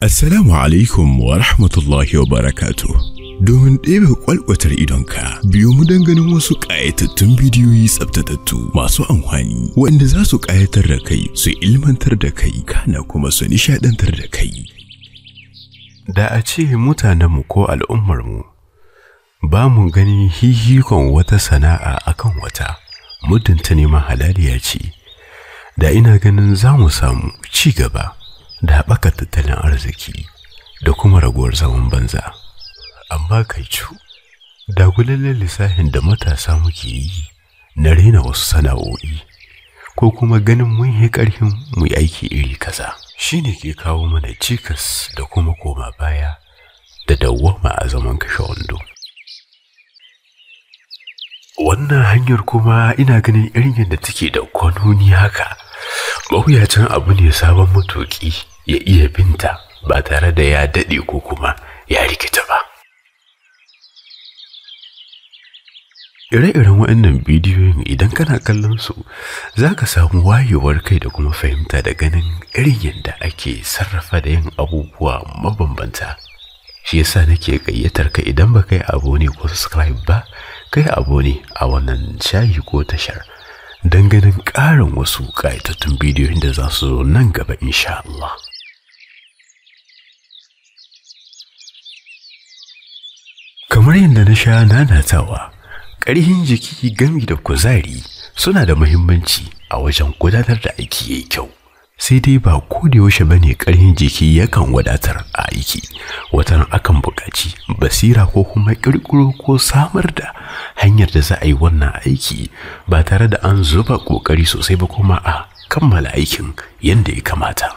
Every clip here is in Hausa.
Assalamu alaikum wa rahmatullahi wa barakatuh. Domin ɗebe ƙwalƙwatar idonka, biyo mu don ganin wasu ƙayatattun bidiyoyi tsaftatattu masu amfani, waɗanda za su ƙayatar da kai, su ilmantar da kai, kana kuma su nishaɗantar da kai. Da a ce mutanenmu ko al'ummarmu ba mu ganin hihikon wata sana'a akan wata, muddin ta neman halaliya ce, da ina ganin za mu samu ci gaba da haɓaka tattalin arziki da kuma raguwar zaman banza. Amma kai cu, dagulallen lissafin da matasa muke yi na rena wasu sana'o'i ko kuma ganin mun yi ƙarfin mu yi aiki iri kaza shine ke kawo mana cikas da kuma koma baya da dawwama a zaman kashe wando. Wannan hanyar kuma ina ganin irin yadda take da kwanoni haka, mawuyacin abu ne sabon matuƙi ya iya binta ba tare da ya daɗe ko kuma ya rikita ba. Ire-iren waɗannan bidiyoyin idan kana kallon su za ka samu wayewar kai da kuma fahimta da ganin irin yadda ake sarrafa da yin abubuwa mabambanta. Shi yasa nake gayyatar ka idan ba kai abu ne ko subscribe ba, kai abu ne a wannan shayi ko tashar don ganin ƙarin wasu ƙayatattun bidiyoyin da za su zo nan gaba insha Allah. Kamar yadda na sha nanatawa, ƙarfin jiki gami da kuzari suna da muhimmanci a wajen gudanar da aiki yayi kyau. Sai dai ba ko da yaushe bane ƙarfin jiki yakan wadatar a aiki. Wataran akan buƙaci basira ko kuma ƙirƙiro ko samar da hanyar da za a yi wannan aiki ba tare da an zuba ƙoƙari sosai ba kuma a kammala aikin yadda ya kamata.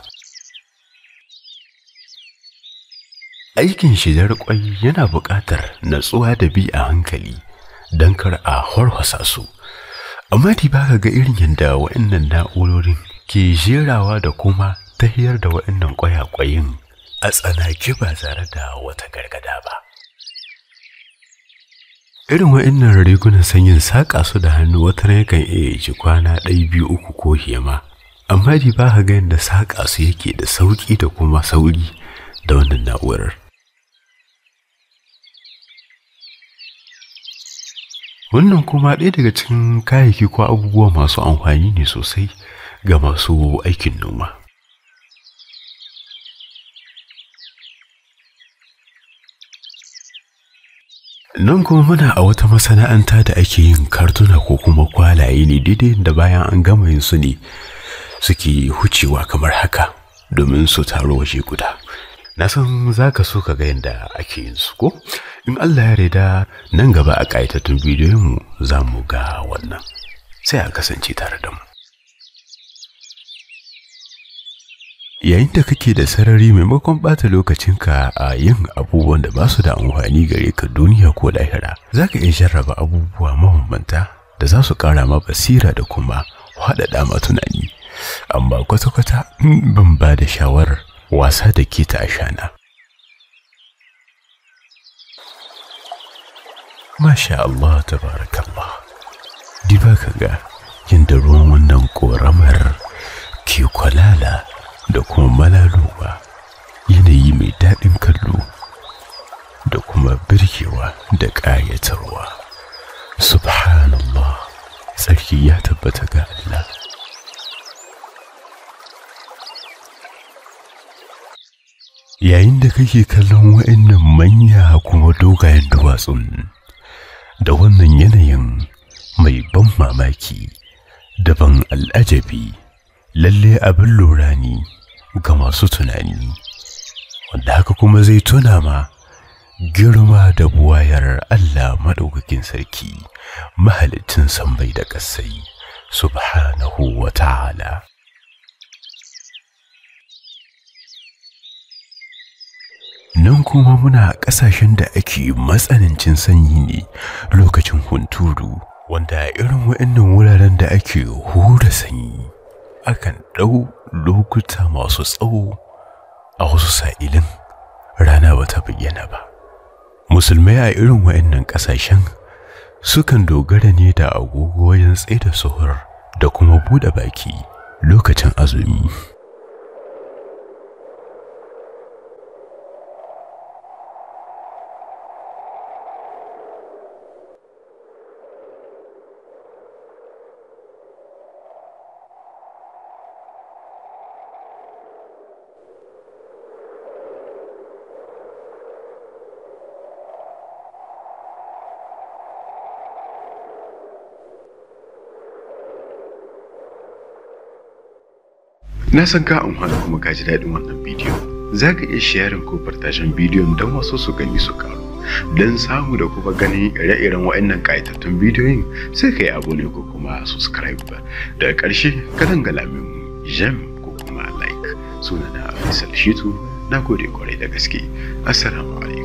Aikin shidar ƙwai yana buƙatar natsuwa da bi a hankali don kar a horhosa su. Amma dai ba ka ga irin yadda waɗannan na'urorin ke jerawa da kuma tahiyar da waɗannan ƙwayaƙwayin a tsanake ba tare da wata gargada ba. Irin waɗannan rigunan sanyin saƙa su da hannu wata yakan iya ji kwana ɗaya biyu uku ko hiyama. Amma dai ba ka ga yadda saƙa su yake da sauƙi da kuma sauri da wannan na'urar. Wannan kuma ɗaya daga cikin kayayyaki ko abubuwa masu amfani ne sosai ga masu aikin noma. Nan kuma muna a wata masana'anta da ake yin kartuna ko kuma kwalaye ne daidai da bayan an gama yin su ne suke hucewa kamar haka domin su taru waje guda. Na san za ka so ka ga yadda ake yin su ko? In Allah ya yarda nan gaba a ƙayatattun bidiyoyinmu za mu ga wannan. Sai a kasance tare da mu. Yayin da kake da sarari maimakon ɓata lokacinka a yin abubuwan da ba su da amfani gare ka duniya ko lahira, za ka iya jarraba abubuwa mabambanta da za su ƙara ma basira da kuma haɗaɗa ma tunani. Amma kwata-kwata ban ba da shawarar wasa da keta ashana. Masha Allah tabarakallah. Diba ka ga yadda ruwan wannan ƙoramar ke kwalala da kuma malalowa, yanayi mai daɗin kallo da kuma birgewa da ƙayatarwa. Subhanallah, tsarki ya tabbata ga Allah. Yayin da kake kallon wa'annan manya kuma dogayen duwatsun da wannan yanayin mai ban mamaki da ban al'ajabi, lalle abin lura ne ga masu tunani, wanda haka kuma zai tuna ma girma da buwayar Allah maɗaukakin sarki, mahaliccin sammai da ƙasai, subhanahu wa ta'ala. Nan kuma muna ƙasashen da ake matsanancin sanyi ne lokacin hunturu, wanda irin waɗannan wuraren da ake hura sanyi akan ɗau lokuta masu tsawo a wasu sa'ilin rana ba ta bayyana ba. Musulmai a irin waɗannan ƙasashen sukan dogara ne da agogo wajen tsaida suhur da kuma buɗe baki lokacin azumi. Na san ka amfana kuma ka ji daɗin wannan bidiyo. Za ka iya sharing ko fartashin bidiyon don wasu su gani su karu. Don samu da kuma ganin ire-iren waɗannan ƙayatattun bidiyoyin, sai ka yi abone ko kuma subscribe. Daga ƙarshe, ka dangala min j'aime ko kuma like. Sunana Faisal Shitu, na gode kwarai da gaske. Assalamu alaikum.